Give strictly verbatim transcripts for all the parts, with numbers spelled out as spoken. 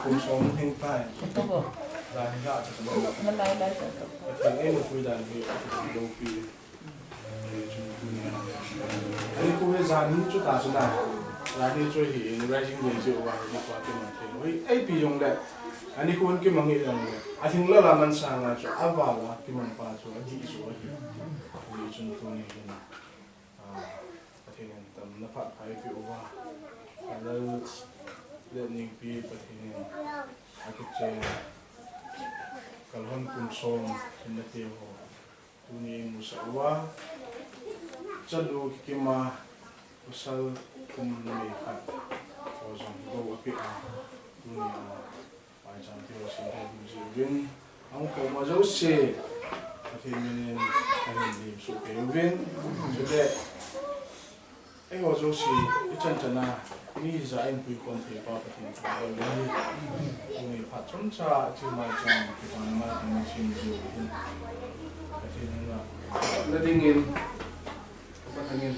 Kum som hing tai. Ito bo. Lai la ta. Malai lai ta. Pathen eina pui dan hi loupi. Ani khu hi jan hi chu ta chu na. Jan hi chu hi in rising day chu wa hi kwa ke ma the. Hoi, ei pi jong le. Ani khu kimang hi jong le. A thing la la man sang a chu a va la kimang pa chu a di chu hi. Ni chun tu ni hin. Ah, Pathen in tamna phat pha eipeh uva. Lal le ningpi Pathen in akichen kalhon kum som hinna te ho tuni in musah uva. Chanu kikima pasal kum numei khat ho jong bou apeh a tuni a Maicham te ho sim thei ding jeh uvin, ahung khom ho jouse, Pathen min in ahin lim suh kei uvin. Chule, eiho jouse, ichan chan a, mi hijat a eipui khom thei pa Pathen thangvah in ahi. Tuni phat chomcha, hiche maicham, kipana maicham sim thei uvin. Pathen in a, na dingin, Pathen in,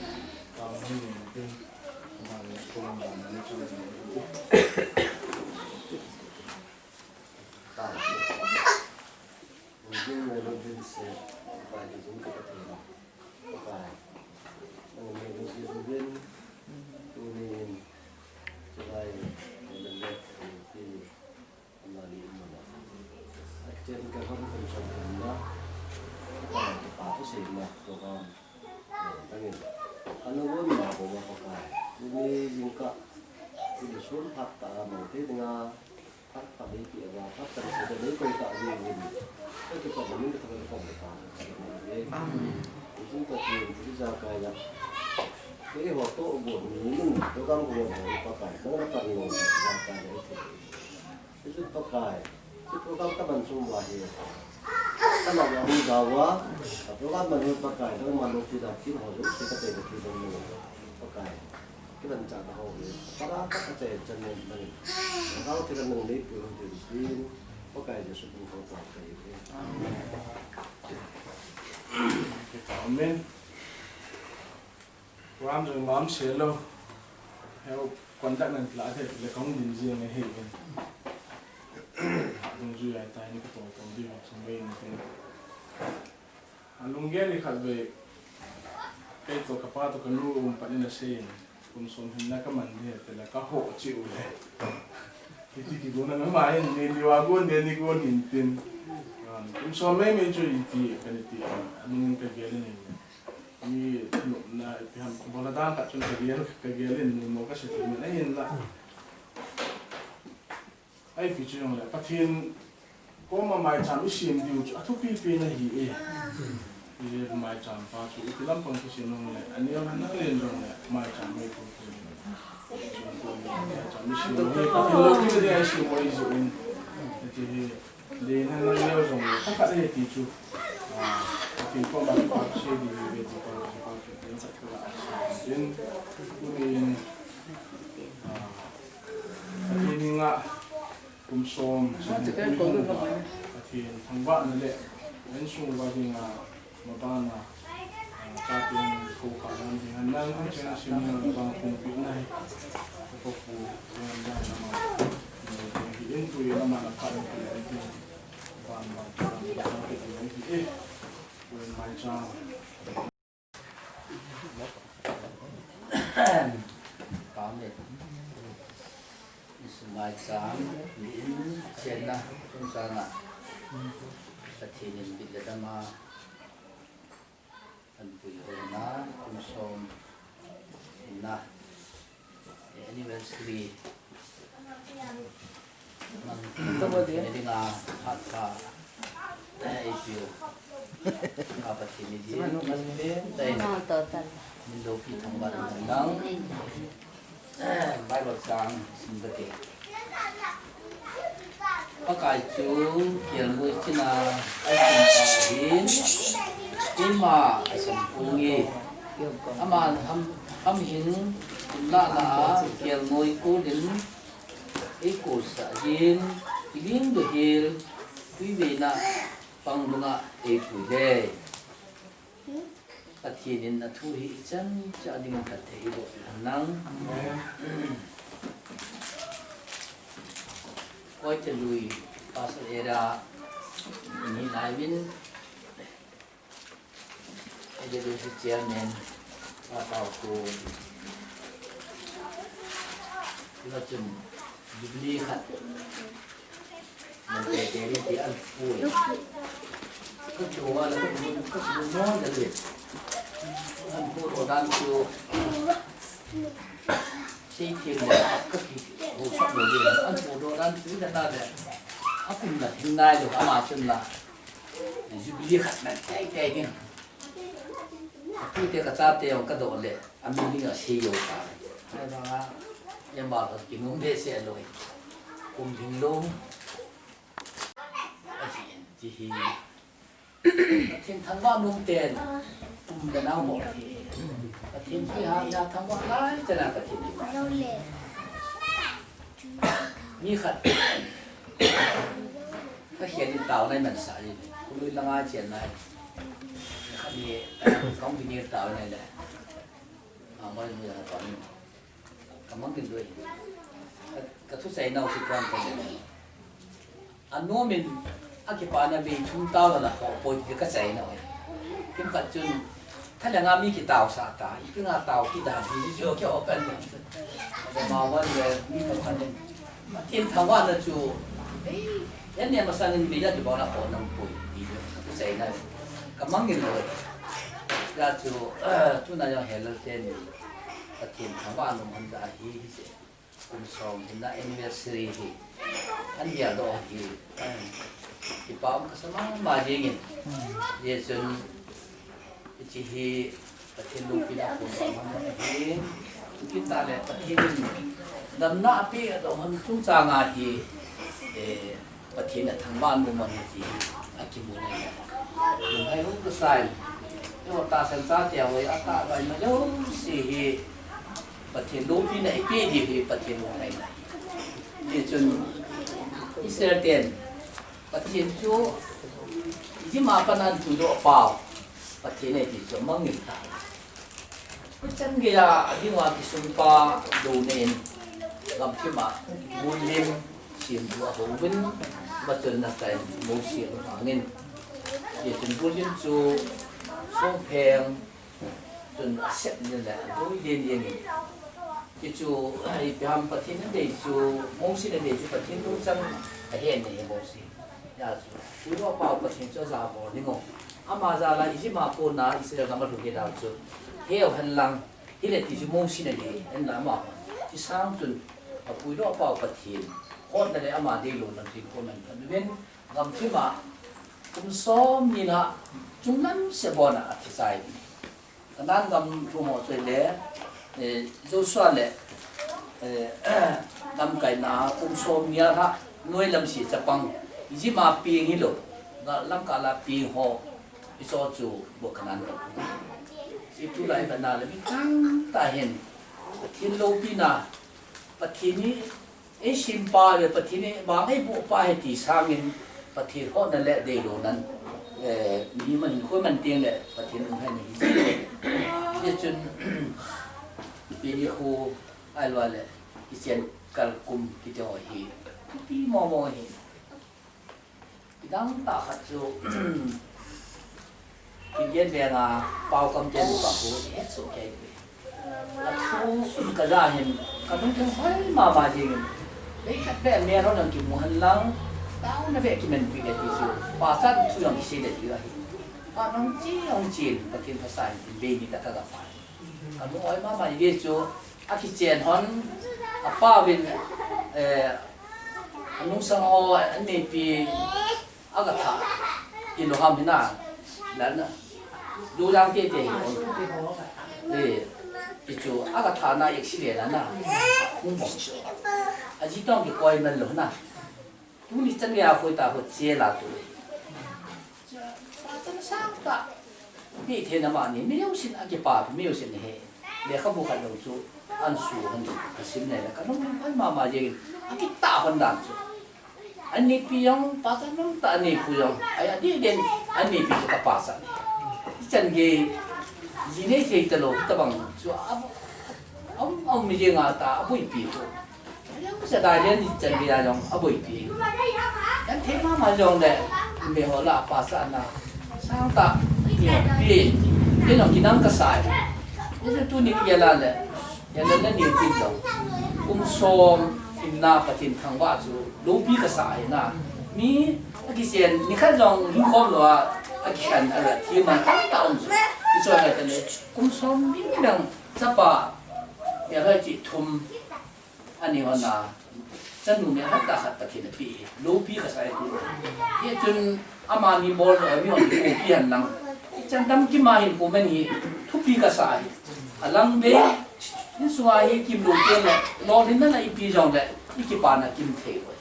Amen. Ama ni um muna. Achen ka hon kan chon kan na. Ka pa tu sei na program. Tangin. Ano won ma ko wa ko kai. Ni jing ka. Ni sun phat ta ma te nga. Phat phat ni pi wa phat ta se de ko ta ni ni. Ka ki pa ni ka ta ko ta. Amen. Jing ka ki ni ja kai na. Ke ho to bo ni ni program ko ho pa kai. Ko ta ni ho ja kai na. Hichu Pakai, hiche program kaman chung uva hi, kana hung jao uva, ka program man hi Pakai, nangma loupi dan thil ho jouse katei kathem uva, Pakai, kimanchahna ho hi, para ka achai chan nen nangin, nangin thil nang neipeh u hitin, Pakai Jesu min thangvah in. Amen. Program jong mam se lou. Heu contact nan la the le kong din jing ne he. Dungjuia tai ni ka to to di ma sung bei ni. Alunggel ni khat ve. Kei to ka pa to ka nu um pa ni na se. Kum som hinna kaman di he te la ka ho chi u le. Hiti kigon na ma hin ni ni wa gon de ni gon hin tin. Kum som mei mei chu iti ka ni ti. Anung ka gel ni. Mi thanopna ipi ham, bola dan khat chun ka gel, ka gel in mo ka se tu na hin la. Ipi chu jong le, Pathen koma maicham i sem diu chu, athupi pen ahi e. I le maicham pa chu, ipi lampang kisem jong le, ani lam na len jong le, maicham mai tu tu. Maicham i sem jong le, Pathen loupi le i sem mai jong in. Ati hi. Dei na na leo jong le, khat khat le ti chu. Ah, Pathen koma kipa se di ve ti pa, kipa se di sa ka. Din, kunin, ah, Pathen nga kum som, Pathen thangvahna le, insung uva dinga, Mabana, ah, katin ko ka dan ding, nan ang chen sim na bang kung pi na hi. Ko pu, yan dan na ma. Hi in tu yan ma na ka in tu yan tu. Ban ban tu yan tu yan tu eh. When my child. Amen. Isu mai chang, ni in chen na, chen chang na. Pathen in bit le dama. An pui hoi na, kum som na, anniversary, man, ni ding a, hat ka, eh, ipi u. Ka Pathen ni di, man pe, tai na. Min loupi thangvah in nang. Bible chang sim kate. Pakai chu kelngoi china ahin pa ahin, keima asan pung e. Aman ham, ham hin kum lahna a kelngoi kol in eikol sah jin, iling dohel, tui veina pang dunga eipui le. Pathen in athu hi ichan cha ding in phatthei iboh nang. Amen. Koite lui, Pastor Era, ni lai vin, Executive Chairman, Pastor Ku, Lachun, Jubilee khat, Mante Teri ti an pui. Ka chu wa la ka chu ka chu mo la le. An pu ro dan chu. Sei thim le ka ki ho sa lo le. An pu ro dan chu da na le. A kum la thim nai lo ama chun la. Jubilee khat na tai tai din. Ka pute ka chate jong ka doh le, a min ding a sei jou ta. Ahivanga, yama ka kinung behseh lou. Kum ding lou. Ahi in, ti hi. Pathen thangvah nom ten, kum le nao mo hi. Pathen hi ha, ya thangvah lai, chana Pathen hi. Mi khat. Ka hian in tao nai man sa i. Khului langa chian nai. Khat ni, kong bi ni tao nai le. A, mai mu ya tao ni. Ka mang din lui. Ka, ka thu sai nau si kuan ka ni. A nom in, a kipana vei thum tao la la kho poi ti ka sai nau. Kim khat chun, Thalheng a mi kitao sa ta, ipi nga tao kit dan hi, jo ki open. Ama wan le, mi ka khan in. Pathen thangvah na chu, eh, yan ne masang in mi ya ki bauna ko nang pui, ti jo, ka sai na. Ka mang in lo. Ya chu, tuna jong helal te ni. Pathen thangvah nom han da hi, hi se. Kum som hinna anniversary hi. An dia do hi. Kipa um ka sa mama jing in. Ye chun, hiche hi Pathen lungpina kum som hinna hi. Kita le Pathen in damna ape a dong han chungchang a hi. Eh, Pathen a thangvah nom ahi ti a kimu nai. Lunghai hung ka sai. Yo ta san cha tia hoi a ta vai ma yo si hi. Pathen lopina ipe di hi Pathen lunghai na. Ti chun Israel ten Pathen chu Egypt a pat a thu do pau. Pathen e ti chu mangin ta. Chan gei a, a ding a kisumpa do nen, gamthim a, bulhim, sim du a ho vin, ma chun na kai, Mosi a hangin. Ye chun bulhim chu, song pheng, chun a set ni le, a doi den yeng in. Ki chu, i pi ham Pathen a dei chu, Mosi a dei chu, Pathen do chang, a hen ni Mosi. Ya chu, Puinupa Pathen chu a ja bol ding o. Ama jal a Egypt a kona Israel gam a lhung hi dan chu. Heu hen lang, hile ti chu Mosi a dei, hen lang ama. Ti sang chun, a Puinupa Pathen. Hot na le ama dei lo na ti ko man kan ven. Gamthim a, kum som ni na, chung lam se bon a thi chai. Kanan gam thu mo choi le, eh, Joshua le, eh, lamkai na kum som nia ha, noi lam si chapang, Egypt a ping hi lo, ga lamka la ping ho, i cho chu bo Kanan gam. Si tu lai ba na le mi tang ta hin, Pathen lopina, Pathen ni, Ei simpa ve Pathen in, bang ei boh pa he ti sangin Pathen hotna le deilonan, eh, mi man, khoi man teng le Pathen um hen hi. Hichun, pi ni khu, ai lua le, kichen kal kum kiti ho hi. Pi mo mo hi. Kidang tah khat chu, Indian veng a pau kam chen pa khu, het soh kei. A thu ka ja hin, ka nung thang hoi mama jing in. Lei khat be me ro nang kimu han lang, tao na be kimen pi le ti chu, pa chan thu jong kisei le ti ahi. Pa nung chi hong chin, Pathen phasan, tin be ni ta ka ga pa. Ka mu oi mama ige chu, a kichen hon, a pa vin, eh, a nungsang ho, a neipi, a ga tha, i lo ham hina, la na, du lang te te hi hon. Eh, i chu, a ga tha na, accident na, hung bong chu. A ji tong kikoi man lo na. Tuni chan gei a khoi ta ho che la tu. Pathen sang ta. Mi the na ma ni, mi yo sin a kipa, mi yo sin he. Lekhabu khat lo chu, an su han, ka sim ne la, ka nung han mama jeng, a kita han dan chu. An neipi jong, pa ta nung ta an neipu jong. Ai a di den, an neipi chu ka pa sa. Chan gei, ji nei thei ta lo, ta bang chu, a, a, a, mi jeng a ta, a buipi chu. Chadai le ni chan bia jong aboipi. Kan thei mama jong le, mi ho la pa sa na. Sang ta, ni pi. Ni jong kinang ka sai. Ni tu ni kia la le. Ni le ni pi jong. Kum som, in na Pathen thangvah chu, lopi ka sa ai na. Mi, a kisen, ni khat jong, ni khom lo a, a kisen, a la, ti man, ta ta um chu. Ni so na ta ni, kum som, ni nang, chapa, ya la chi thum. Ani hon a, chanu me hat ta khat Pathen a pi hi, lopi ka sa hi. Hi chun amani bol lo mi hon hi kopi han lang. Chan dam ki ma hin ko men hi, thupi ka sa hi. Alang be, insunga hi kim lo te le, lo hin na na ipi jong le, i kipana kim thei lo.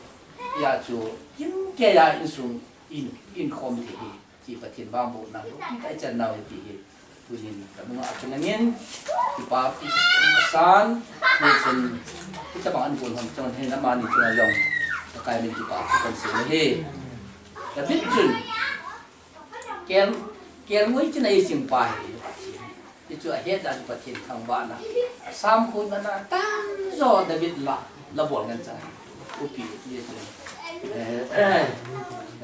Ya chu, kim ke ya insung, in, in khom thei hi. Ti Pathen vangbohna, lopi ka i chan nau hi ti hi. Tunin, ka nunga a chun angin, kipa, kipa san, ni chun, kita bang an bol hom chun, hin amani chun a jong, ka kai min kipa, ka kan sin hi. David chun, kel, kel ngui chun a i sing pa hi, Pathen. Ti chu a het dan Pathen thangvahna. Sam khun na na tam jo David la, la bol ngan chang. Upi, ye chu. Eh, eh,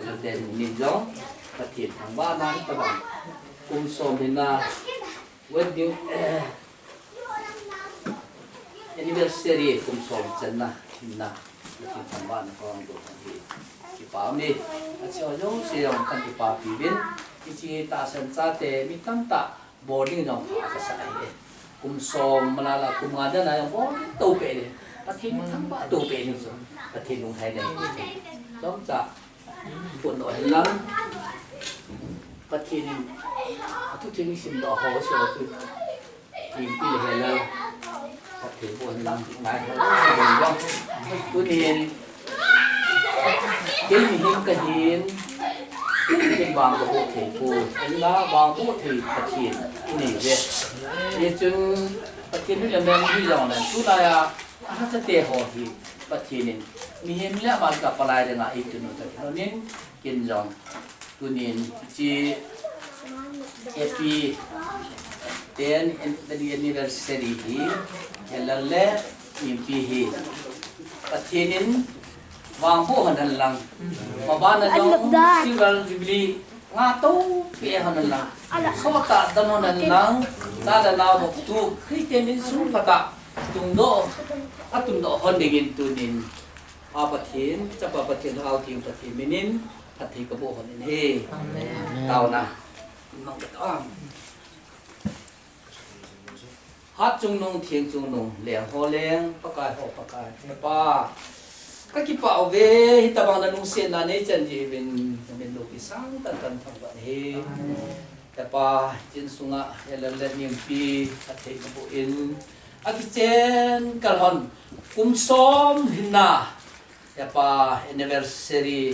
la den nin jong, Pathen thangvahna hi tabang. Kum som hin na, wedding, eh, anniversary kum som chan na, hin na, Pathen thangvahna kong do kan hi. Kipa mi, a chi ho jong se jong kan kipa pi vin, kichi ta san cha te mi tam ta, Boarding jong pha ka sa hi. Kum som malala kum nga dan a jong boarding to pe ni. Pathen thangvah to pe ni chu. Pathen lung hai nei. Chomcha. Pun lo hen lang. Pathen in. A thu theng sim do ho so chu. Kim pi le hen lang. Pathen pun lang ngai ho. Tunin. Kei mihem ka hin, kei vang ka boh thei poi, hinla vang boh thei Pathen i nei ve. Hichun Pathen hi lamem hi jong le, tulai a, a hachate ho hi Pathen in mihem le aman ka palai ding a eitun u ta kilhonin, ken jong Tunin, hiche happy ten wedding anniversary hi, Helen le Mimpi hi. Pathen in vangboh hon hen lang. Maban a jong silver jubilee nga to pe hon hen lang. Sot a dan hon hen lang. Cha le nao bou tu Christian insung phat a tungdoh, atungdoh hon dingin tunin. Pa Pathen, Chapa Pathen, Lhagao Theng Pathen minin, phatthei kaboh hon in ahi. Amen. Taona. Nang ka ta. Hatchungnung, Thengchungnung, Leng ho Leng, Pakai ho Pakai, Pa. Kakipah uve, hitabang na lungsetna neichan jeh uvin, namin loupi sangtah in kathangvah in ahi. Amen. Hepa, hiche insunga, Helen le Mimpi, phatthei kaboh in, akichen kal hon, kum som hinna, Hepa, anniversary,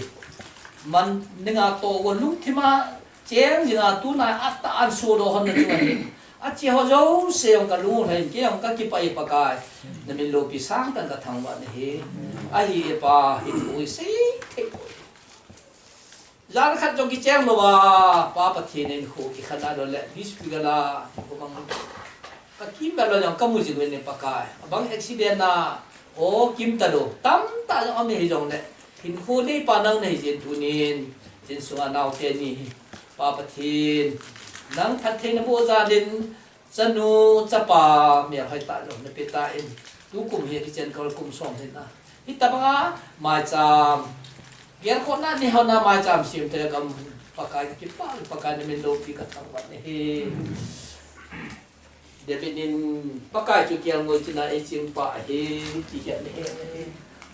man, ninga toh, lungthima, cheng jinga, tuna, atah in sodoh hon na chunga hin. Ache ho jouse jong kalung lhai in, kei jong kakipah e Pakai, namin loupi sangtah in kathangvah in ahi. Ahi e Pa, hinkho hi seithei poi. Jan khat jong kicheng lou a, Pa Pathen in kho kikhen a lou le, this figure la, kho bang ka kim bel lou jong ka mu jing uvin Pakai. Abang accident na, o kim ta lou, tamtah jong um ahi jong le, hinkho neipa nang nahi jeh in tunin, insunga naote ni, Pa Pathen, nang phatthei naboh jal in, Chanu, chapa, melhoi tah jong nape tan, tukum hi kichen kal kum som hinna. Hitabanga, maicham. Gelkhohna ni hon a maicham sem te gam Pakai kakipah, Pakai namin loupi kathangvah in ahi. David in Pakai chu kelngoi china eiching pa ahi, ti hi ana he ahi.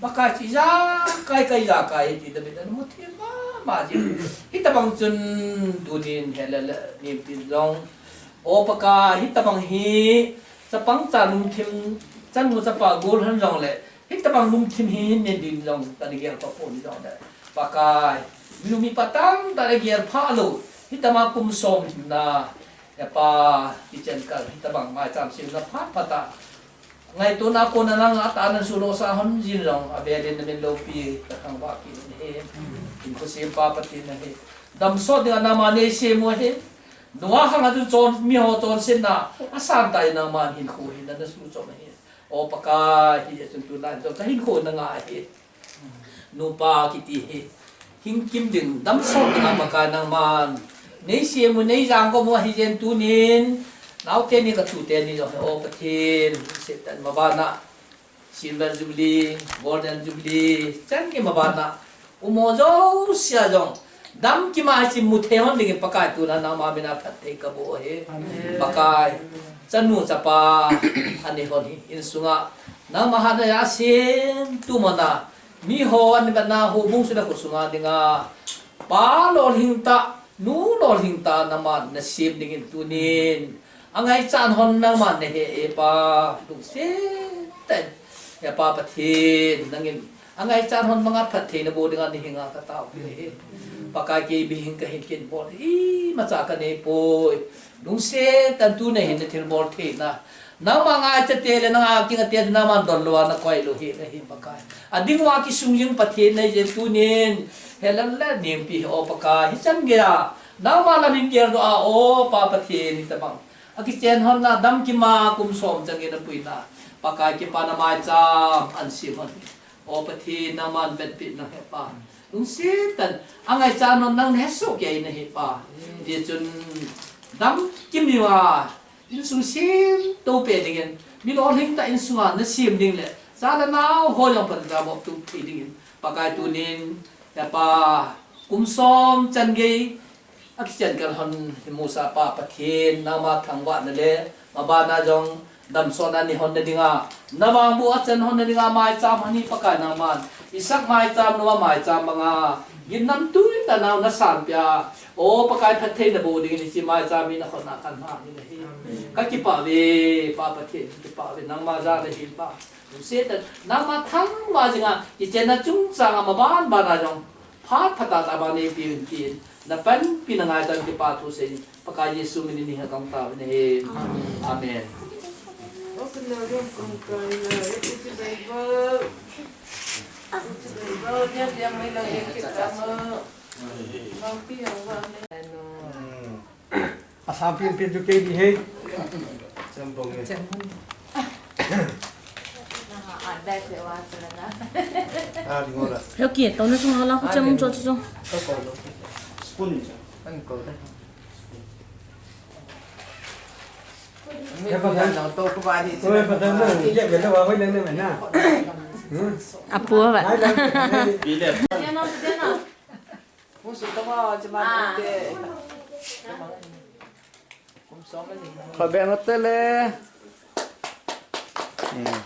Pakai chu ijakai, ka ijakai ahi ti David in ana muthim mama jin. Hitabang chun tunin Helen le Mimpi jong. O Pakai, hitabang hi, chapang cha lungthim, chanu chapa gol hon jongle, hitabang lungthim hi hin nei ding jong, kana gel pha pon jongle. Pakai, minu mipa tamtah le gel pha lou, hitabang kum som hinna, Hepa, kichen kal, hitabang maicham semna phat phat a. Ngaitona kona nang atahna suhloh sah hon jin jong, avel in namin loupi, kathangvah kit in ahi. Hinkho sempa Pathen ahi. Damsot dinga nangman neisem u ahi. Noah khang a chun chon, miho chonsetna, asan tah in nangman hinkho hi nana suhchom ahi. O Pakai, hijeh chun tuna jong kahinkho nanga hi nupa kiti hi hing kim ding, damsot ding a Pakai nangman nei sem u, nei jangkhom u ahi jeh in tunin, naote ni, katute ni jong hi, O Pathen, Satan mabana Silver Jubilee, Golden Jubilee, chan gei mabana um ho jouse a jong damkim a hiche mu thei hon dingin Pakai tuna nangma mina phatthei kaboh ahi. Amen. Pakai, chanu chapa anei hon hi insunga nangma hatna a sem tum hon a, miho an vetna houbung sunga, kho sunga dinga pa lolhing tah, nu lolhing tah nangman nasem dingin tunin angaichat hon nangman nahe e Pa, lungset tah in. He Pa Pathen, nangin angaichat hon manga phatthei naboh dinga nahenga katao e. Pakai, kei bihing kahin, kin bol imacha kanei poi. Lungset tah in tuna hin nathilbol theina, nangma ngaichate le nanga kingate nangman donlou a nakoi lou hi nahi Pakai. Ading uva kisung jing Pathen nahi jeh in tunin, he lal le nempi hi O Pakai, hichan geiya nangma lamin geldoh a O Pa Pathen, hitabang akichen hon na, damkim a kum som chan gei napuina, Pakai, kipana maicham an sem hon hi O Pathen, nangman vetpeh nang he Pa. Lungset tah in angaichat hon nang nahesoh kei nahi Pa. Hijeh chun damkim uva insung semtou peh dingin, mi lolhing tah insunga nasem ding le cha le nao ho jong phatah a bol tum thei dingin Pakai tunin, he Pa, kum som chan gei akichen kal hon hi musa Pa Pathen, nangma thangvahna le mabana jong damsotna nei hon na dinga, navangboh a chen hon na dinga maicham hon hi Pakai nangman Isaac maicham, Noah maicham banga gimnamtui tah nau nasanpeh a, O Pakai, phatthei naboh dingin hiche maicham hi nakhut a kanmang in ahi. Kakipah uve Pa Pathen, kakipah uve, nangma jal ahi Pa. Lungset tah in nangma thangvah jinga kichenna chungchang a maban bana jong phat phatah tah a vang neipeuvin tin, napanpina ngaichan kipa thu seiyin Pakai Jesu minin kahin tao ahi. Amen. Asam pin pin chu kei di he. Chambong e. Ah, di ngora. Yo ki, tau na sung hala ku chang cho cho. Spoon cha. He pa dan. Oi, pa dan na. Ye, ye, wa hoi na na na. Hmm. Apu ba. Hai dan. Pi le. Kho beng te le. Hmm.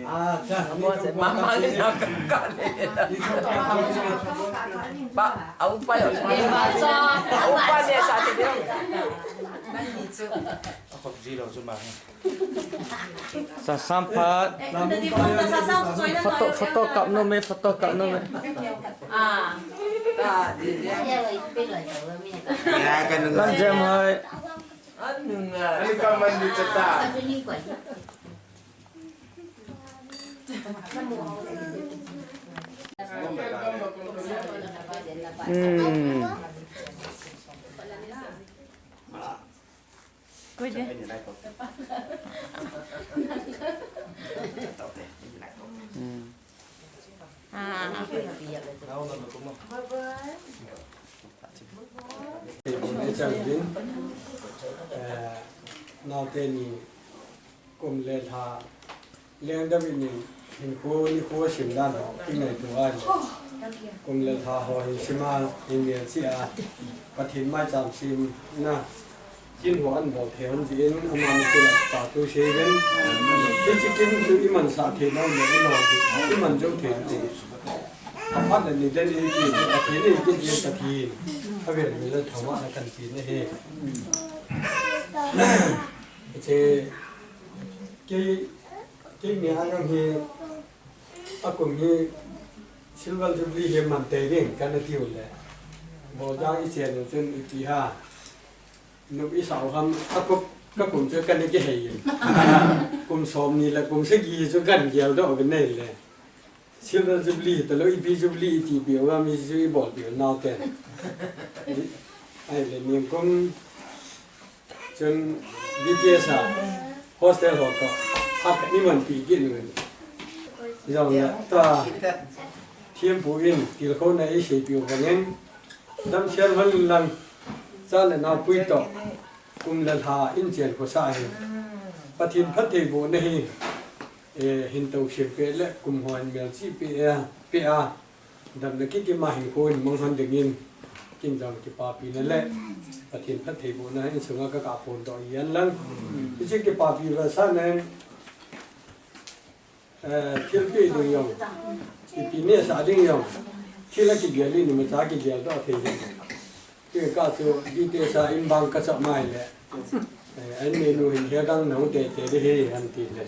Ah, cha. Mama ni na ka ka ni. Ba, au pa yo. Au pa ni sa ti de. Sa samphat. Photo, photo kap nom e, photo kap nom e. Ah. Lam jem hai. Ani ka man ni chata. Hmm. Hmm. Ah. Bye bye. Ni chang din, eh, naote ni kum le lha leng David in hinkho nikho sim dan ho kingaito a, kum le lha ho hin sim a, hin melchih a, Pathen maicham semna kin ho an bol thei hon jeh in, amani kila pa thu sei ven. Hiche kin chu i mansah thei lou le, i lou thei, i man jou thei lou. Aphat le ni le ni ki, Pathen ni ki, Pathen. Avel mi le thoma na kan ti na he. Hiche kei, kei ni a jong hi, akum hi Silver Jubilee hi man tei ding kana tiu le. Bol jang i chen u chun ipi ham. Nop i sao ham, a kum, ka kum chu kana kihei in. Kum som ni le kum sagi chu kan geldoh uvin ahi le. Silver Jubilee, talo ipi Jubilee iti piu a mi sui bol piu nau te. Ahile nikum chun B T S a hostel ho to. Hap ni man pi gin wen. Jong ya ta. Thiampu in tilkhouna eisei piu bangin. Damsel hon lang. Cha le nao pui to. Kum le lha in chen khosa hi. Pathen phattheibohna hi. Eh, hin tousem peh le kum ho hin melchih peh a, peh a. Damna kikim a hinkho hin mang hon dingin. Kin jong kipapina le. Pathen phattheibohna insunga ka kaphon doh hi hen lang. Hiche kipapi vetsahna in. Eh, thilpeh ding jong. Ipi neisah ding jong. Thil a kigel in imacha kigel doh thei ding. Kei ka chu details a in bang ka chap mai le. Eh, an neinu hin he dang nau te te de he han ti le.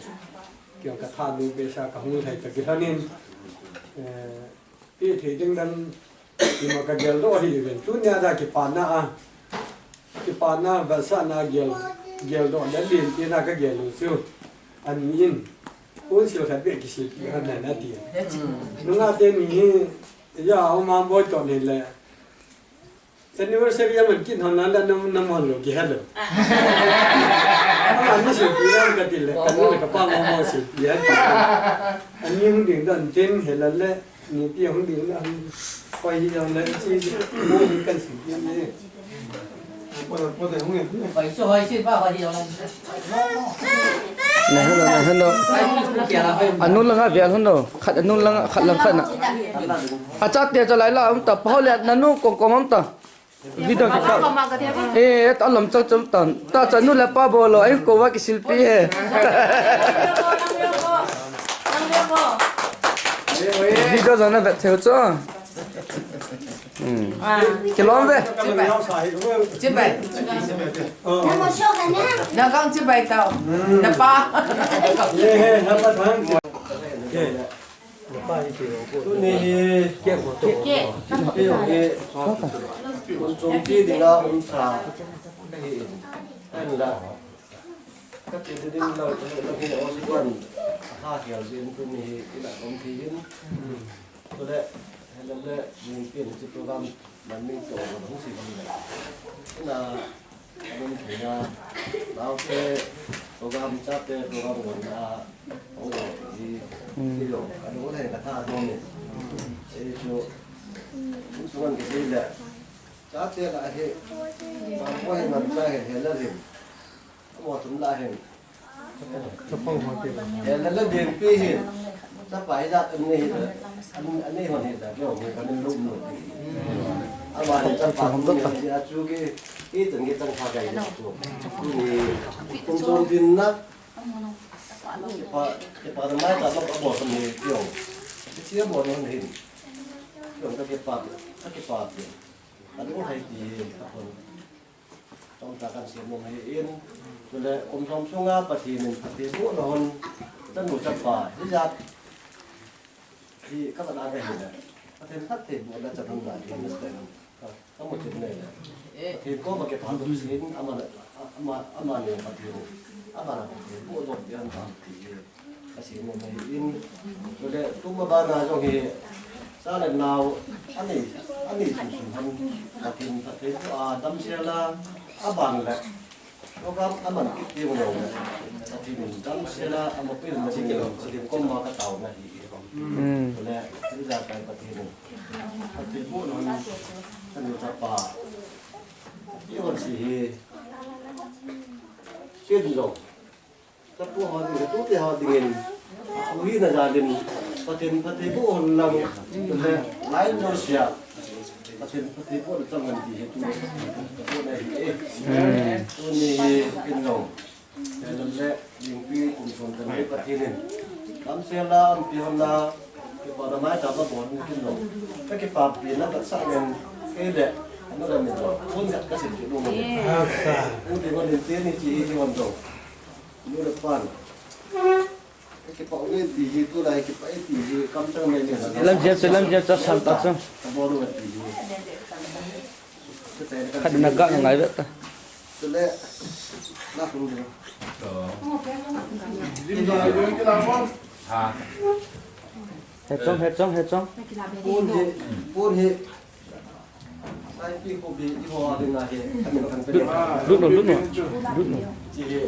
Kei ka tha nu be sa ka hung thei ta ki hanin. Eh, pi thei ding dan ima ka gel doh hi ven. Tunia da kipana a. Kipana vetsahna gel, gel doh le lin tina ka gel u chu. An ni in. Un sil khat be kisil pi han na ti. Nunga te ni hi ya o ma boi to ni le. Anniversary a man kit hon na la nam, nam hon lo ki hello. Ama ni silpi ram ka ti le, ka nu le ka pa mo mo silpi a ti. Ani hung ding dan tin he la le, ni pi hung ding dan. Koi hi jong le, chi, chi, mo ni kan silpi ni. Koi chu hoi chi pa hoi hi jong le. Nei hon lo, nei hon lo. Anu langa vel hon lo. Khat anu langa, khat lang khat na. Acha te cha lai la um ta, pa ho le nanu kong kong um ta. Video ki ka. Eh, ta lam chang chang tan. Ta cha nu le pa bol lo, ai ko va kisilpi he. Video jong na vet theu chu. Hmm. Kilom ve. Chibai. Chibai. Na kang chibai tao. Na pa. Tuni hi, kei jong hi, hun chom ti dinga um sa, ahi in, ahin la, ka ti ding lo, lo hi, o si kuan, ha, kial jin, tuni hi, ina um ti hin, tule, hele le, min tin, chi program, man min to, hung si hin le, ina, Anun thei a, naote program, chate program gon a, ong gon hi, ti lo, anun thei ka tha nom in. Ei chu, insungan ka dei le, chate la hi, bang ko hi man cha hi, he la hin, amo thum la hin. He la la din pi hin, chapa hi jat an nei hi, an, an nei hon hi ta, kei hon hi ka min lum lo. Ama hi chapa thum nei hi a chu ki, Hi tun ki tang pha kai ni tu. Ni kum chom din na. Kipa, kipa na mai ta lok abo kan ni tio. Ti abo na hin. Tio ka kipa, ka kipa ti. Ka ding hai ti ka pon. Tong ta kan siam nom hi in. Tule kum chom sunga Pathen in Pathen bu na hon. Tanu chapa. Hi jat. Hi ka ba na ka hi na. Pathen khat te bu na cha dong na hi na. Ka, ka mu chin nei le. Pathen koma kipah lou sin, ama, ama, ama nei Pathen. Ama na Pathen, bu lou pian ta ti. Ka sin nei in. Chule, tuma bana jong hi, cha le nao, ani, ani sum sum han, Pathen, Pathen, a, damsel a, aban le. Program aman kit ding lou. Pathen in damsel a, ama pui in ding lou. Pathen koma ka taona hi. Hmm. Tule, tule kai Pathen in. Pathen bu lou. Tanu chapa. Ti hon si hi. Kin lou. Ka pu ho ding, ka tute ho ding in. Pu hi na ja din. Pathen, Pathen bu hon lang. Tule, lai lou sia. Pathen, Pathen bu chang ngan ti hi tu. Bu na hi. Hmm. Tuni kin lou. Lam le, ding pi kum som tan ni Pathen in. Damsel a, um pi hon na, kipa na mai ta ba bon kin lou. Ka kipa pi na ka sa ngen, kei le, na ka min lou. Kun ya ka sin ki lou. Asa. Kun ti bon tin ni chi hi bon do. Ni le pan. Ka kipa u ni ti hi tu lai kipa i ti hi kam chang mai ni. Lam jep, lam jep, chap sam tak sam. Ka bon u ti hi. Khat na ga ngai ve ta. Tule, na kum ding. Ha. He chong, he chong, he chong. Pun hi, pun hi. Sai pi ko bi, i ho a ding a hi. Lut no, lut no. Lut no. Chi hi.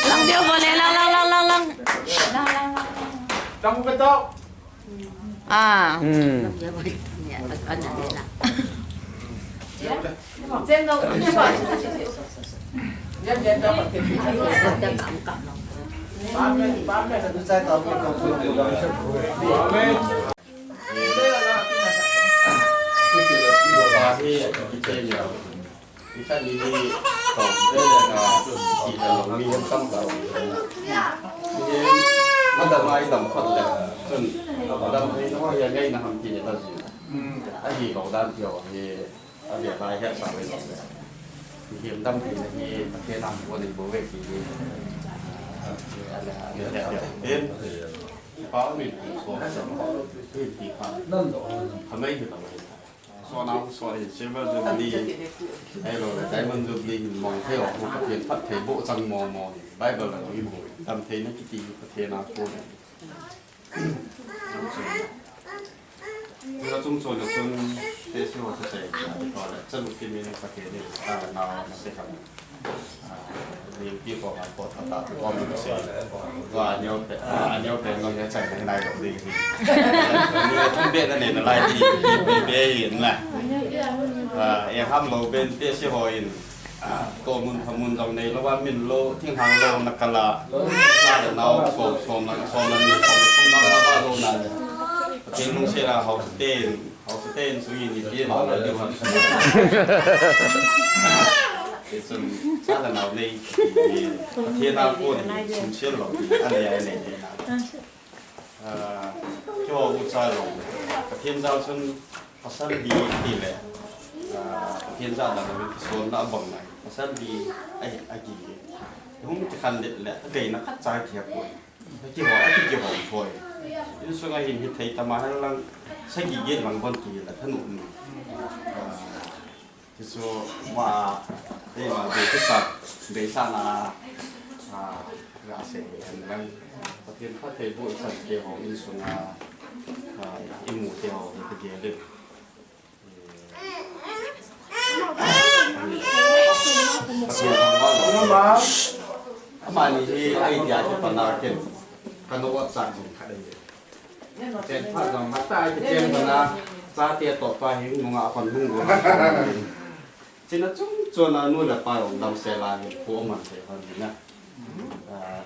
Lang deu bole, lang, lang, lang, lang, lang. Lang, lang, lang. Lang ko betul. Ah. Hmm. Ahi lo dan thei ho hi. Mihem dam theina hi Pathen a kon in bou ve ti hi. Tin, pa min pu so so. Tin ti pa. Khamei hi tamai. So nau so in silver jubilee. Ahilou le diamond jubilee hin mong thei o. Pathen phattheiboh chang mong mong. Bible a hi bou. Dam theina kiti hi Pathen a kon in. Tua chung chon a chun, te si ho sa chai, tua le, chanu kimin Pathen in, ta le nau na se kam. Ni pi ko ma ko ta ta ko mi se. Tua neo pe, a neo pe no ya chai na nai lo ding hi. Ni thum be na ne na lai di, di be in la. A, e ham lo ben te si ho in. Tomun thamun jong nei lou a, min lou, thinghang lou na kal a. Sa le nau som, som lang, som lang, som lang, som lang, ba lou na le. Pathen lungset a haosa ten, haosa ten sung in ni ti lou na le. Ti chun, sa le nau nei, Pathen a kon in sum sial lou, a nei a nei nei na. Ah, keiho ucha jong, Pathen jal chun pasal di ti le, ah, Pathen jal a kisonna abang nai. Pasal di, ai, agi. Hung kikhen det le, againa khat cha kihepoi. Kihou, kihou poi. Insung a hin hithei tama hen lang, sagi get lang bon ti le, thanu nu. Ah, Tichu ma, eima be kisa, be sa na, a, ga se hen lang. Pathen phattheiboh chan te ho insung a, a, imu te ho, te ke le. Ama ni hi idea ke pana ken. Kanu wa chak jing kha de. Chen phat jong ma tai, chen bana, chate toh pa hi nunga kon nung go. China chung chon a nu le pa jong damsel a hi po man se hon na. Ah,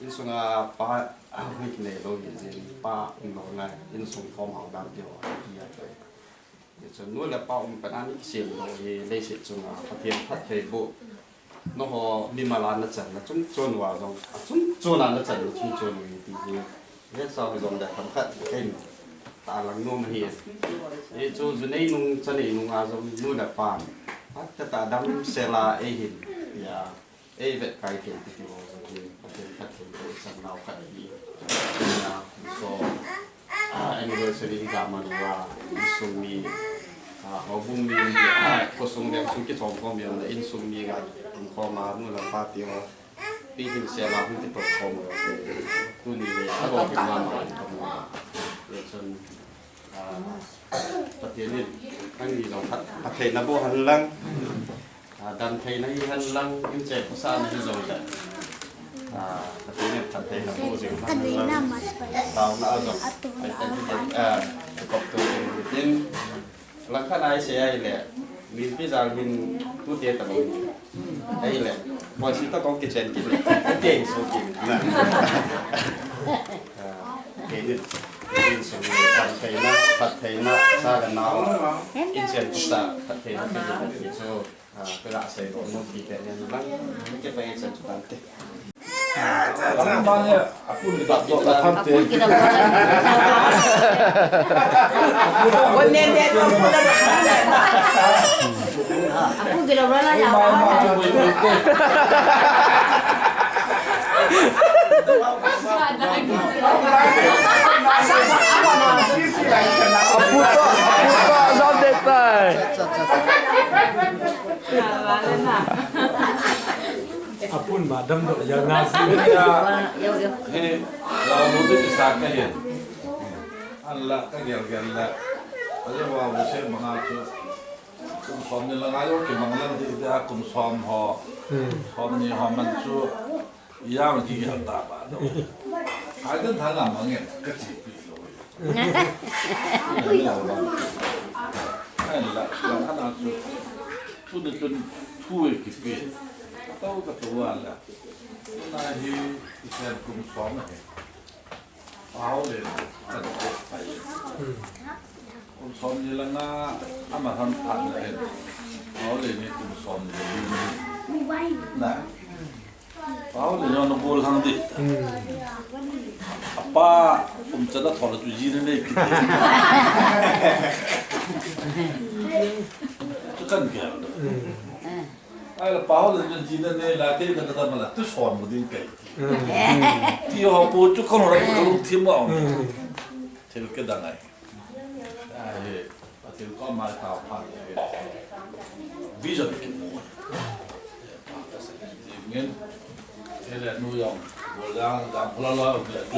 insung a pa, ah, ni nei lou hi jin pa um lou na, insung khom hao dam ti ho, ti a. Chun nu le pa um pen a ni kisem lou hi leiset chunga Pathen phattheiboh. Nangho mimal a nachan na chung chon uva jong, achung chon a nachan na chung chon u hi ti hi. Hesa jong le themkhat kei ta lang nom ahi. Hichu ju nei nung cha nei nung a jong nu le pa. Phat khat a damsel a eihin. Ya. Ei vetkai thei ti ho jong hi, Pathen phattheiboh chan nau khat hi. Na, so, ah, anniversary hi ga man uva, insung mi, ah, houbung mi, ah, khosung veng sung kichom khom mi, insung mi ga, um khom a, nu le pa ti ho, pi hin se la hung kichom khom uva. Tuni hi, alo hi ma ma, ka mu uva. Chun, Ah, Pathen in, nangni jong phat, phattheina boh hen lang. Ah, damtheina hi hen lang, in che khosa na hi jong le. Ah, Pathen in phattheina boh jing hen lang. Taona a jong. Ai, ai, ai, ah, kop to jing tin. Lang khat a i sei a ahile, mipi jal hin tute tabang. Ahile, policy toh kong kichen kit le, tute in so kit na. Ah, kei ni, insung ni, damtheina, phattheina, sa le nao, in chen tu sa, phattheina, kei ni, kei chu, ah, kei la sei lo, no, kei te ni, lang, kei pa i chen tu tante. Aputo, aputo, jom deh tai. Apun ba damdoh jal na si. Yo, yo. He, la mo de sa ka hin. An la ka gel gel la. Ale wa mo se manga chu. Kum som ni la nga yo ki mang lang di da kum som ho. Hmm. Som ni ho man chu. Yang ki gel ta ba do. Ai den tha la mang ngen ka chi pi lo. Ai la, la ka na chu. Chu de chun thu e ki pi. Tau ka tu wa la. Tuna hi i sen kum som ahi. Pau le, a dok pai. Kum som ni la nga, ama han phat na hen. Pau le ni kum som ni la ni. Na. Pau le ni na gol hang di. Apa, kum cha da thol tu ji ne ne ki. Tu kan ke. Ai la pau le ni ji ne ne la te ka da ma la tu som mu ding kai. Ti ho pu chu kon ho la ka lungthim a um. Thil ke dang ai. Ai, Pathen koma tao pha. Vision ki mu. Ngin. Ele nu yong. Bol yang, yang pula lo, le tu.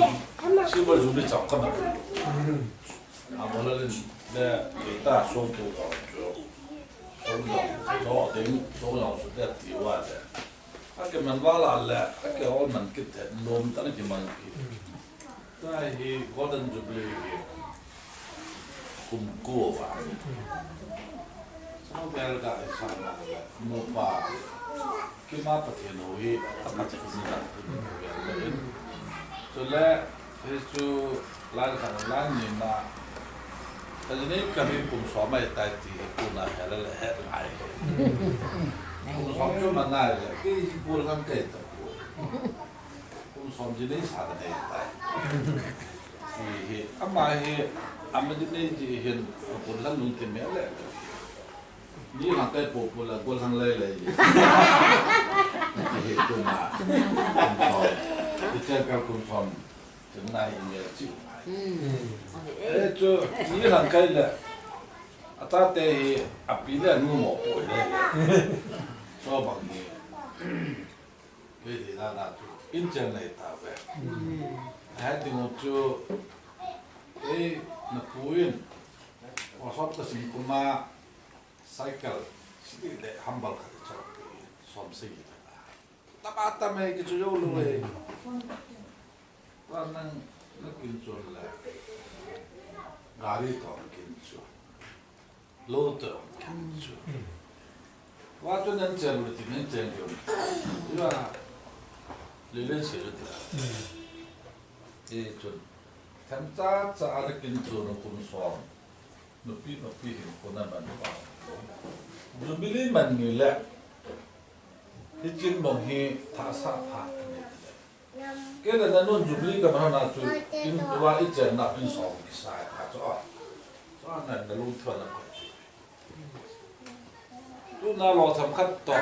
Silver Jubilee chao ka ma. A mo la le, le, ta song tu ka chu. Song yong, so ding, song yong su de ti wa de. A ke man wa la le, a ke hol man kit the, nom ta na ki man ki. Ta hi Golden Jubilee hi kum ko va. Sa vel ga i sa na le, mo pa. Ki ma Pathen ho hi, a ma chi ni ta. Chule, Hi chu lai khan lai ni na. Ka ni ka mi kum som mai tai ti hi ku na he le he ngai. Kum som chu ma ngai le. Ki hi ku kan kai ta ku. Kum som ji ni sa ka nei tai. Hi hi ama hi ama ji ni ji hin ku kan lung ti me le. Ni hang kai po po la ku hang lai lai. Hi ku ma. Kum som. Hi chen ka kum som. Chun na hi nge chi. Hmm. Eh, chu, ni lang kai le. Ata te hi, api le anu mo po le. So bang hi. Ke di na na chu. In chen nei ta ve. Hmm. Hai ding chu. Eh, na pu in. Wa sop ka sim kuma cycle. Sidi le humble ka cho. Som sei. Tama tama ki chu yo lo e. Wa nang na kin chun la. Gari to kin chu. Lo to kin chu. Wa chu nan chen lo ti nan chen chu. Wa le le che lo ti. E chun. Tham cha cha a kin chu no kum som. Nupi nupi hin ko na man pa. Jubilee man ni le. Hi chin bang hi thasa pha ni le. Ke le na nun Jubilee ka man na chu in tua i chen na pin som ki sai ka chu a. Chu a na na lung thua na ko. Tu na lo tham khat to.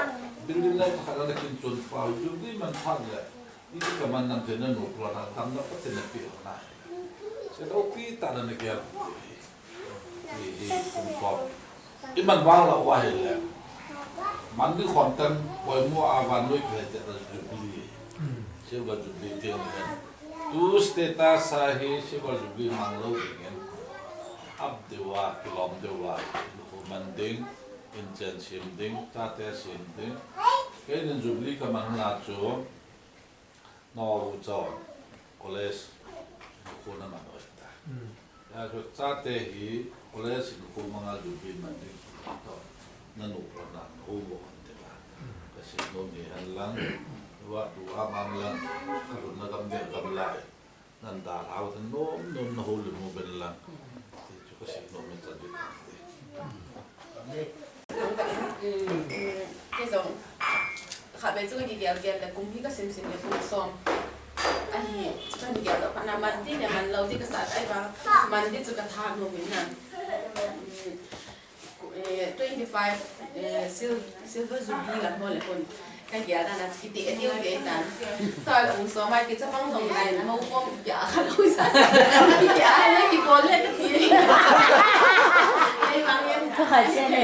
Building na khat na kin chun pa Jubilee man pha le. I ka man nam te na nu ko na tam na pa te na pi na. Se do pi ta na na ke. Hi, hi, kum som. I man vang la wa hi le. Man di khom tan, poimo a van noi khe te ta Jubilee. Hmm. Silver Jubilee te ni. Tu status a hi Silver Jubilee mang lo ding in. Ap deuva, kilom deuva, khu man ding, in chen sim ding, chate sim ding. Keinin Jubilee ka man na chu, Nau chon college ko na man oi ta. Hmm. Ya chu chate hi college ko manga Jubilee man ding to. Na nu ko na ho mo kan te ba. Hmm. Ka si no ni han lang. Wa tu a mang lang. Ka tu na gam de gam lai. Nan da hau ta nom nom na ho le mo ben lang. Ti chu ka si no men chan di. Kei jong, khatvei chu ka kigel gel le, kum hi ka sim sim le, kum som. Ahi, chu ka kigel le, phatna man di le, man lou di ka sah tai vang, man di chu ka tha nom in na. Eh, twenty five, eh, sil-, silver jubilee lam ho le kon. Ka gel dan a chu kiti e diu ve tan. Tua kum som a kichapang dong lai, mo pom pia kha lou sa. Pia na kibol le kati. Ei mang yan. Thu khai se ne.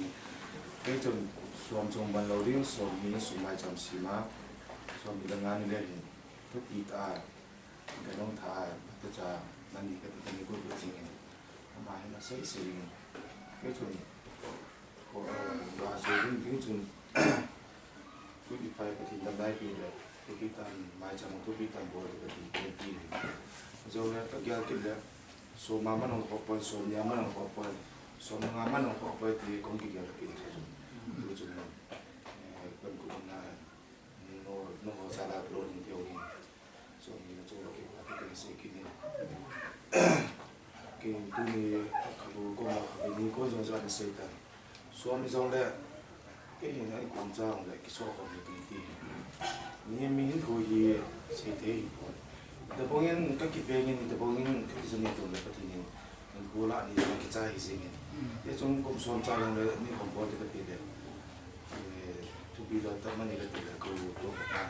ding. Kei chun som chung ban lou ding, som ni sum maicham sem a, som ni le nga ni le hin thupi tah a, ka nung tha, ka cha, nani ka ti ka ni ko ko jing in. Ama hin asei sei in. Kei chun, ko, eh, ba sei ding ding chun, twenty-five Pathen damlai pi le, thupi tah in, maicham thupi tah in bol ka ti, ka ti. Jou le, ka gel kit le, som a man hung kop poi, som ni a man hung kop poi, som nga man hung kop poi ti kong kigel kit chu. Tu chu, eh, kan ko na, no, no ho sa la lo ni teo ni. Som ni na chu lo ki pa ti kan sei kit ni. Kei tuni ka lu ko ma ka ni ko jong jong sei ta. Som ni jong le, kei hin ai kum cha jong le, ki so ko ni ti ti. Ni mi hin ko hi sei te hi ko. Tabang in ka kipeng in, tabang in ka kizom in tu le Pathen in, in ko la ni ki cha hi jing in. Ye chung kum som cha jong le, ni kum bol te ka ti le. Eh, thupi lou tah mani ka ti le, ko, ko ka ta.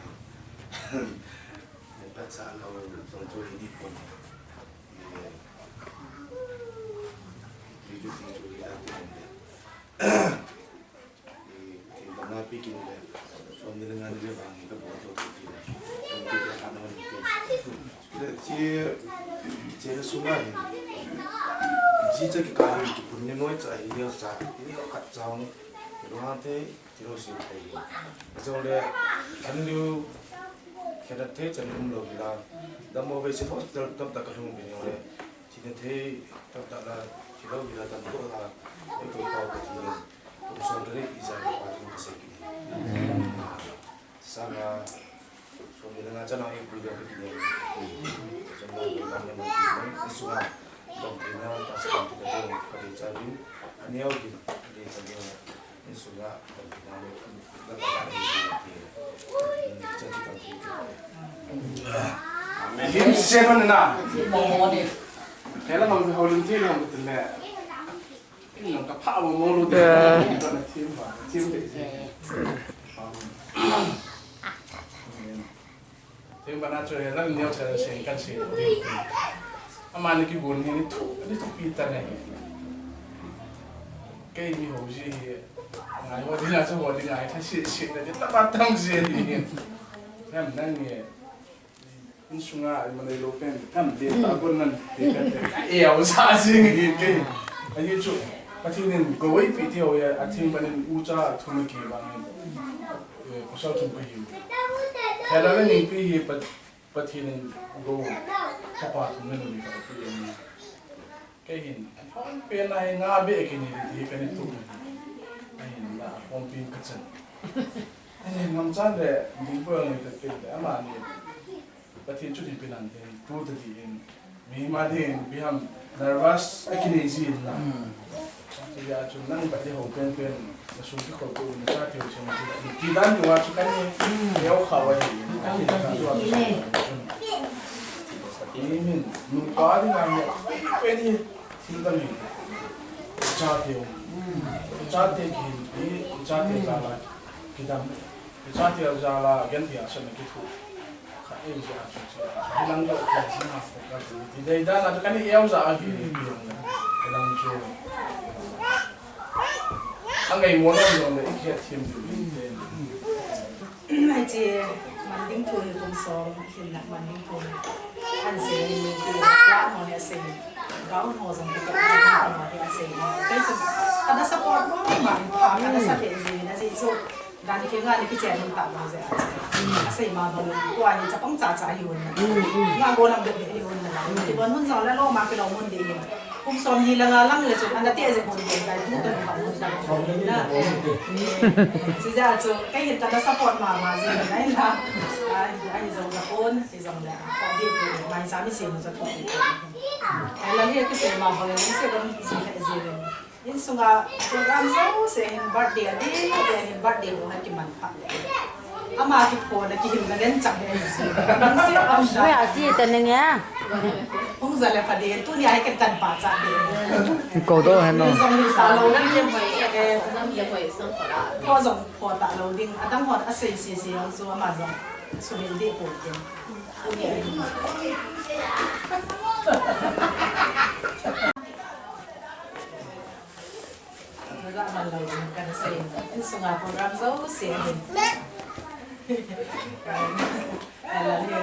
Ne pa cha lo, jong chu hi ni ko ni. Eh, ti chu, ti chu hi la ti le. Eh, Pathen damna pi kin le, som ni le nga ni le vang hi ka bol to ti le. Kin ti le ka na ni ti. Le chi, chi le sunga hin. Ji cha ki ka hin ki pun ni noi cha hi le cha, ni lo khat cha ni. Lo ha te, ti lo si te hi. Jong le, kan liu, khe da te chan um lo hi la. Dam mo ve si hospital tam ta ka lhung bi ni le. Thina thei tamtah la, thilou hila tamtah la, eito pau Pathen, kum som le ni pi ja ka Pathen kasei kit e. Sanga, som le nga chana eipui ding kit e. Som le nga chana eipui ding, isunga, dam thina, ta sa dam thina, ka dei cha ding, aneo ding, ka dei cha ding. Hymn seven na. Kailan houlim thei lou ham tile. Kin nang kapha mo mo lu de. Theme ba, theme de. Theme bana chu he lang neo cha seng kan se. Amani kigon hi ni thu, ni thupi tah ahi. Kei mi ho ji hi. Ngai ho dinga chu ho dinga hi tha se se na tah ba tam se ni. Nam nang ni. Insunga ai malei lou pen. Nam de ta bon nan. E au sa sing hi kei. Ahi chu. Pathen in gou eipe ti ho ya, a theme bana ucha thum kibang. Eh, pasal thum kahiu. Thela le ningpi hi Pat-, Pathen in gou thapa thum le numei kahiu. Kei hin, hon pen a hi nga beh kini ti kani tu. Ahin la, hon pen kachan. Ahin ngam chan le, ding po ni ta pen le, amani. Pathen chu ni pen an ten, tu ta di in. Mihem a ding, ipi ham, nervous akinei jin la. Tia chu nang bati ho penpen, nasung kikhol ko, nachate ho sung kidan ni wa chu kani, neo kha wa hi, kani ka chu wa. Imin, nupa ding a mi, peni, thil dang hi. Chate ho. Chate kihin, chate jal a kidam. Chate jal a, genthei a sung kithu. Kha ei ja chu chu. Hilang jo ka sina ka chu. Ti dei dan a chu kani eu ja a hi ni pi hong le. Hilang chu. Angai mo lo jong le i khet thim du. Ai chi, man ding thu hi kum som, hin na man ding thu hi. An sei ni ti la ho he sei. Gao ho jong ti ka ho he sei. Kei chu ka na support mo ma, ka na support ji na ji chu. Dan kei nga ni kichen mun ta lo je a. Asei ma bang, tua hi chapang cha cha hi un na. Nga go lam bep bep hi un na la. Kibon hun jong la lo ma kilo mun ding hi. Kum som ni la nga lang le chu, ana te je mun ding kai, tu ka pa mun ta lo na. Sija chu, kei hin ta na support ma ma je na la. Ai, ai jong la kon, si jong la. Ka di ko, mai sa mi si mun sa ko. Ai la hi kisei ma bang, ni se bang si ka je. Insunga program jouse hin birthday a ding, a ding hin birthday ho hi kiman phat le. Ama kiphona kihilna len chang hi ahi si. Nang si am da. Oi, a si ta ning e. Hung ja le pha ding, tunia hi ken kan pachat ding. Ko do hen no. Jong hil ta lo ding. Eh, ko jong pho ta lo ding. Adang hon asei se se jong chu ama jong sumil ding pon ding. Tunia hi. Naja man lo ding kana sei. Insunga program jouse hin. Ala hi.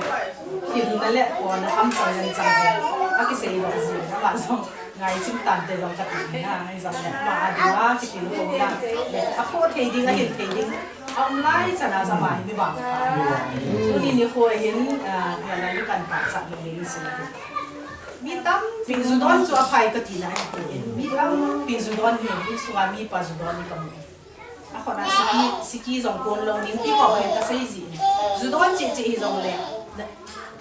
Hin na le ko na am chang yan chang hin. Aki sei lo ji. Ama jong ngai chim tan te jong kati na. Ngai jong le ama a ding a kiti lo ko na. A ko thei ding a hil thei ding. Am lai chana jama hi mi bang. Tuni ni ko hin, ah, ala hi kan pachat lo ding si. Mi tampi ju don chu aphai kati na, mi tampi ju don hi, insunga mipa ju don hi kamu. Akhona siki, siki jong kon lou, Ningpi pa bai kasei ji. Ju don cheh cheh hi jong le,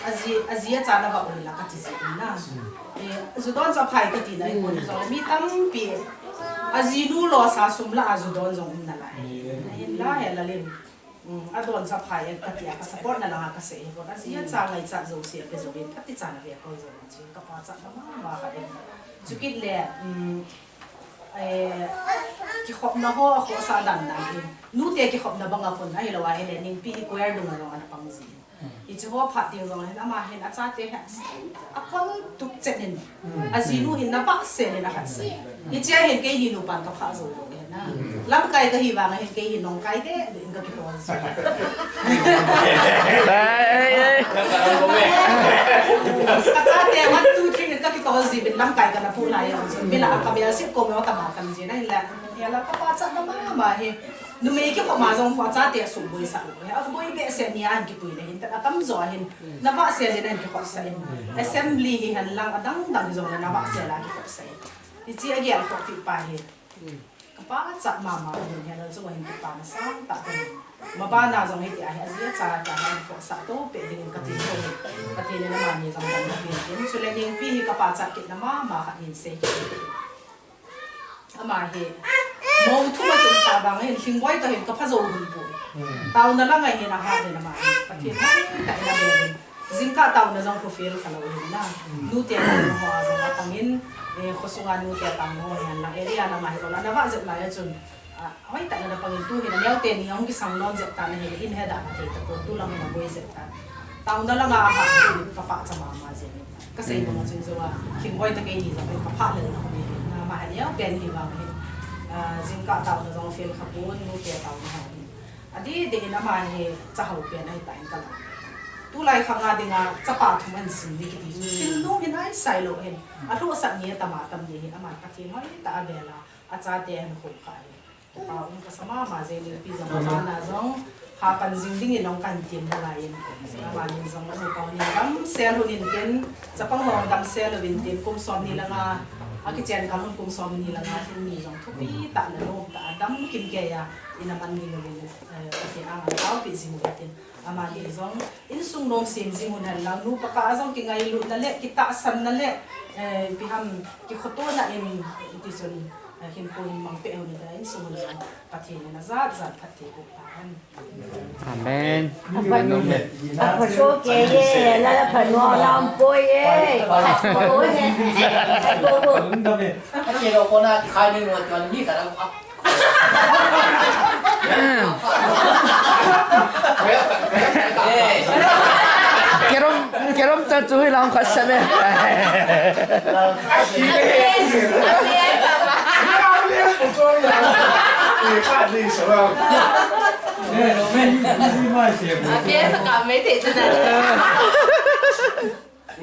aji, aji acha na va ul la kati ji na. Eh, ju don chu aphai kati na, kon jong le, mi tampi. Ajinu lo sa sum la a ju don jong um na la. Ahin la, he la lim. Um, adon sa phai e kati a, ka support na langa kasei hi kon. Aji acha ngaichat jouse ape jouvin, kati chan ave kol jouvin, chu ka pachat na mama kha e. Chukit le, um, eh, kikhopna ho, akhohsah dan dan hi. Nute kikhopna banga kon, ahilou a hile, Ningpi hi choir dunga jong ana pang ji. Hiche ho phat ding jong hin, ama hin achate hi. Akol tup chet in. Ajinu hin na vahsel in akhat sei. Hichea hin keini nupan ka phah jou lou hin na. Lamkai kahi vang hin kei hin nong kai deh deh in ka kitol ji. Ei, ei, ei. Ka chate one, two, three in ka kitol ji vin lamkai kana pu lai jong. Bila ka bel sip ko mo ka ma kan ji na hin la. Hia la ka pachat na mama hi. Numei kikhop ma jong kho chate asuboi sah lou. Aboi behseh nia ahin kipui le hin, atamjo ahin, na vahsel in ahin kikhopsah in. Assembly hi hen lang adang dang hi jong le na vahsel a kikhopsah in. Hiche agel khoh pi pa hi. Ka pachat mama hin, hia la jong ahin kipa na sang tah in. Mabana jong hitia hi aji acha ta hi ahin khohsah to peh ding in kati ko. Kati le na mani jong dam na pin. Chule Ningpi hi ka pachat kit na mama khat hin sei kit. Ama hi, mou thum a tum ta bang hin, Lhingboi toh hin ka pha jou hun poi. Taona langa hin ahat in ama hi, Pathen hoitah in abel in. Jingkah taona jong kho fail kha lou hin na. Nute taona ho a jong apang in, eh, khosunga nute taona ho hin la, area lama hi la, na vah jep lai a chun. Ah, hoitah in ana pang in tu hin, aneo teni ahung kisang lon jep tan ahi, in he dan athei tapon, tu lang hin aboi jep tan. Taona langa ahat in ka pachat mama jeng in. Kasei banga chu jou a, Lhingboi toh keini jong ka phah lel na hung hi, na ama hi neo pen hi vang hin, ah, jingkah taona jong fail kha pon, nute taona ho hin. Adeh deh in ama hi chahao pen ahi tan ka la. Tulai khang a dinga chapa thum ahin sim ni kiti chu. Thil nom hin ahi sai lou hin. Alhosah ni atam atam ni hin ama Pathen hoitah a abel a, achate ahin khol kha hi. Kipa um kasa mama jeng in, Ningpi jong ama na jong, hapan jing ding in jong kahin tem nalai in. Ama nin jong, upa nin damsel hun in tin, chapang ho damsel uvin tin, kum som ni langa, akichen kal hun kum som ni langa, thil ni jong thupi tah na nom tah a, dam kim kei a, ina man ding uvin, eh, Pathen anga taopi jing uvin tin. Amani jong insung nom sem jing un hen lang, nu pa kah a jong kingailutna le kitahsanna le, eh, ipi ham, kikhotona in, iti chun, eh, hinpo hin mang peh un, insung un jong Pathen in ajat jat phatthei boh tahen. Amen. Apha, apha so kei ye, la la pha no lam poi ye. Poi ye. Poi ye. Kei lo kona khai ni no tuan mi ka lam ap. Kerom, kerom ta tu hi lang khat sa me. Amen. Amen. Amen. Amen.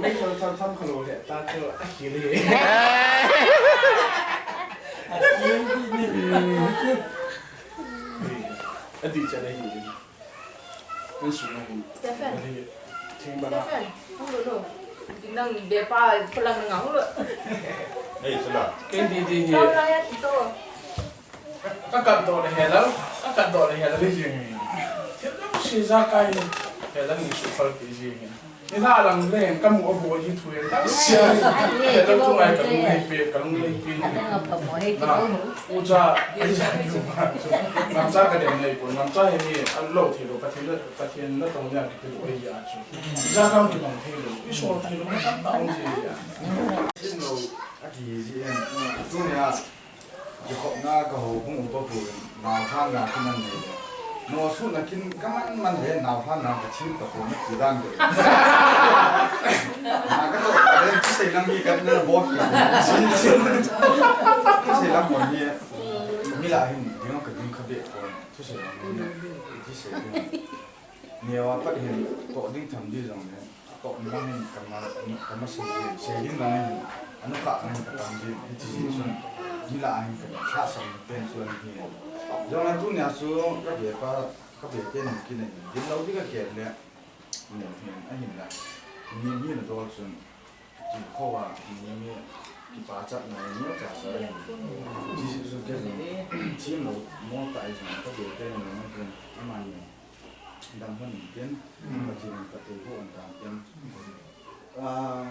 Mei thon thon thon khalo le ta chu a khil hi. A khil hi. A di cha le hi. Kan su na hi. Stephen. Thing ba na. Stephen, hung lo lo. Ding nang be pa phulang na nga hung lo. Hey, sala. Ken di di hi. Kau la ya ti to. Ka kat doh le hello, ka kat doh le hello hi jing. Thil dang si ja kai hello ni su phal pi jing. Ni la lang le ka mu abu hi thu ya. Ka si hello tu ngai ka mu hi pe ka mu hi pe. Na, u cha, ai ja ni ma. Ngam cha ka dem nei ko, ngam cha hi ni a lo thi lo Pathen, Pathen na tong ya ki pe lo ai ya chu. Ja kam ki bang thi lo, i so thi lo ma ta ta ong ji ya. Sin lo a ki ji en. Tu ni a. Kikhopna ka houbung upa pu in, naothana kiman nei le. Nosuhna kin kaman man le, naothana ka thim ka pu na ti dan de. Na ka to ka le, thusei lam hi ka na bo ki. Thusei lam ko ni, mi la hin, mi ka ding kha be ko, thusei lam ni, thusei lam. Neo a pat hin toh ding tham di jong le, toh ni lang hin kama, kama sei di, sei ding lang hin, anu kha lang hin ka tam di, hiti ji chun, mi la hin ka lhasam pen chuan hi. Jong le tunia chu ka be pa, ka be te nu kin a hin, din lo di ka kel le, nu hin, a hin la, mi, mi na dol chun, Ti kho a, mi, mi, kipachatna, mi cha cha. Ji, Jesu Christ, thim lo, mo ta i jong, ka be te ni lo, ma ken, ama ni, dam hon ken, ma ken, ka te ko an ta ken. Ah,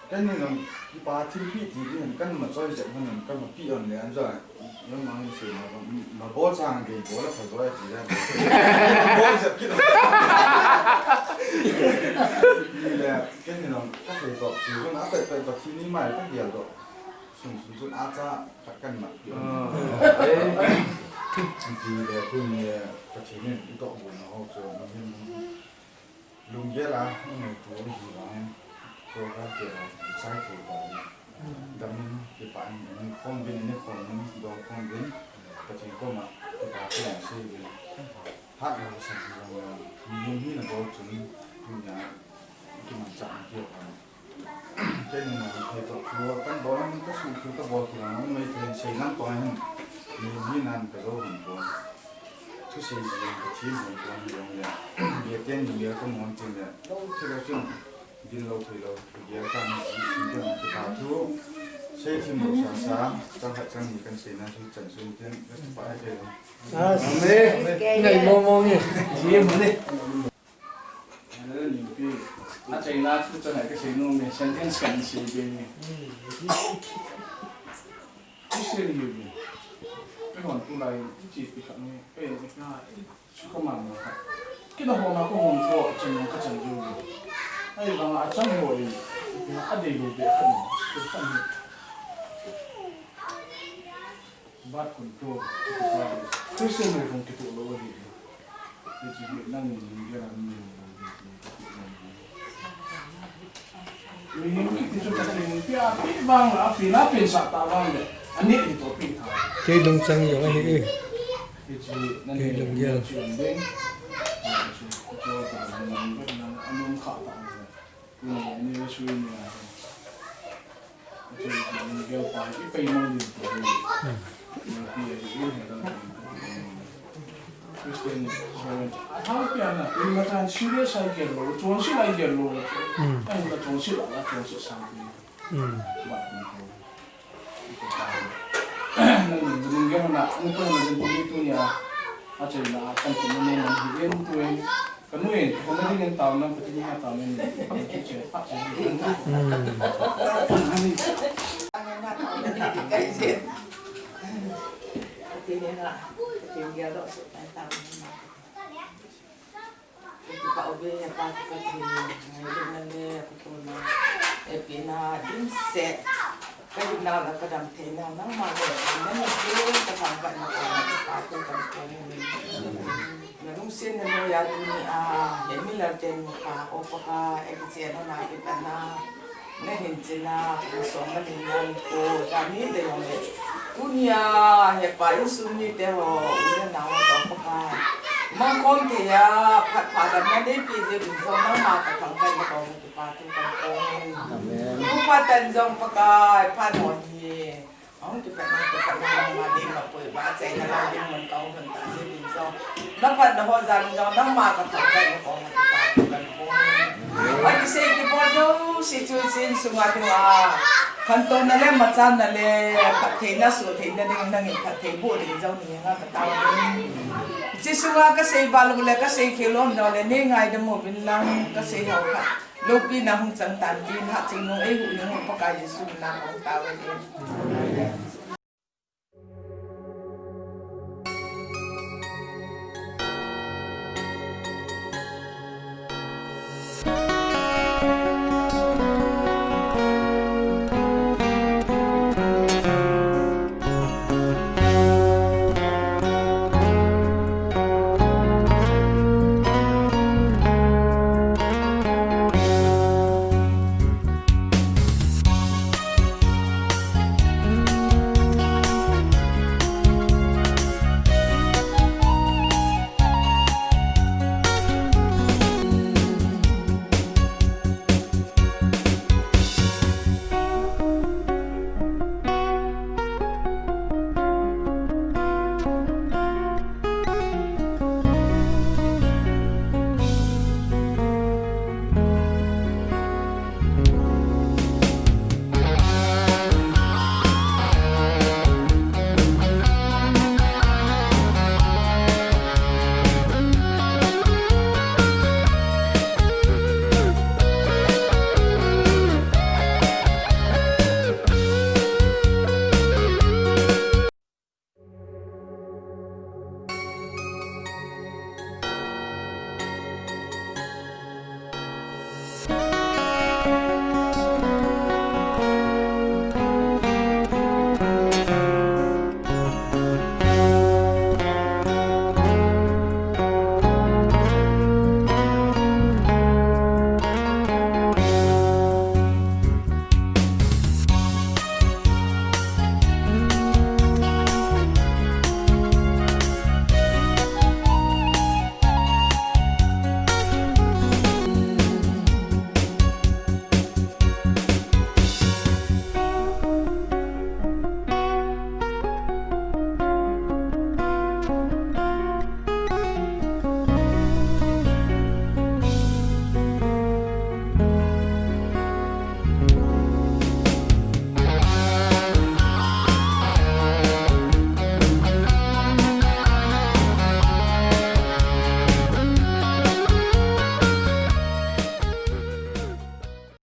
ken ni lo, kipa thim pi ti ni, kan ma choi jep hon, kan ma pi on le, an jo. Nangma hin sei ma, ma bol chang gei bol a pha joi a ti le. Bol jep kit. Ni le, ken ni nong ka thei top si jun a pet pet Pathen ni mai ka gel do. Sun sun sun a cha khat kan mat. Ah. Ti le, kun ni le, Pathen in i top bu na ho chu, nang hin. Lunggel a, i ngaitu hi vangin, program te a, i chai thei poi. Damin, kipah in, i khom bin, i khom in, dong khom bin, Pathen koma, kipah te a, sei bin. Hat lo sa ki jong, mi hung hi na bol chun, hung ya, kimanchah na kio poi. Keini na thei toh chu, kan bol a, ka sung thu ka bol kit a, mei thei sei lam poi hin, mi, mi nan ka zo hin poi. Thusei jing ka thim hung pon jong le. Bia ten ni bia ka mon tin le. Lo thei lo chun. Din lo thei lo. Bia ka ni ji sin ten ki ta thu. Sei thim lo sa sa. Chang khat chang ni kan sei na thu chan sun ten. Ka pa ai thei lo. Ah, amen. Ngai mo mo ni. Ji mo ni. Ana la ni pi. A chaina thu chang ai ka sei nom e. Sentence kan sei be ni. Christian hi ve. Eihon tulai, ichi ti khat ni, ei, na, sukha man na khat. Kina ho na ko hon ko, chan ka chan ju ve. Ahivang a chan ho in, na, adei lo ve khat ni, khat ni. Birth control, Christian ho hon kito lo ve. Mihem kiti chu Pathen in pia, pi vang la, pi la, pi sa ta vang le. Ani in to pi tha. Kei lungchang jong ahi e. Kei lunggel. Anum kha ta. Ni, ni, ni, ni, ni. Christian, a thang pian na, in matan serious ai gel lo, chonset ai gel lo. Hmm. Ai la chonset la, la chonset sang pi. Hmm. Ba ni ko. Nang ni gel na, ni ko na ni tu ni a. A chen na, kan tu ni na, ni en tu en. Ka nu in, ka nu in tao na, ka ti ni tao na, ka ti che, pa che. Hmm. Ka ti ni na, ka ti ni ya do su tai tao na. Ka ti pa obe ya pa ka ti ni, ngai lu na le, ka tu na. E pi na, din se. Ka hina la ka dam thei na, nangma le, nang ni ke, ka thangvah na ka, ka pa tu ka ko ni. Na lungset na noiya tuni a, he mi lal ten mo pa, o Pakai, e kichen na na kipat na, na hin chen na, ka song na hin na ko, ka ni te yong le. Tuni a, he pa insung mite ho, u le nao ho, Pakai. Mang khom thei a, phat pha dam na dei pi je, bin so nangma ka thangvah na ka, ka pa tu ka ko ni. Amen. Tupa tan jong Pakai, phat ho hi. Hong kipatna, kipatna, nangma ding ma pui ba, chai na la ding mun kong hun ta si ding jong. Na phatna ho jal jong, nangma ka thangvah na kong, ka thangvah na kong. Ani sei kibol jouse chu chin sunga ding a. Khantouna le, machana le, phattheina, suhtheina ding, nangin phatthei boh ding jong ni nga ka tao ding. Chi sunga ka sei bal le, ka sei khel lom jong le, nei ngaidam uvin lang, ka sei hou khat. Loupina hung chang tan tin, haching nung ei hu nung Pakai Jesu min a kong tao ding.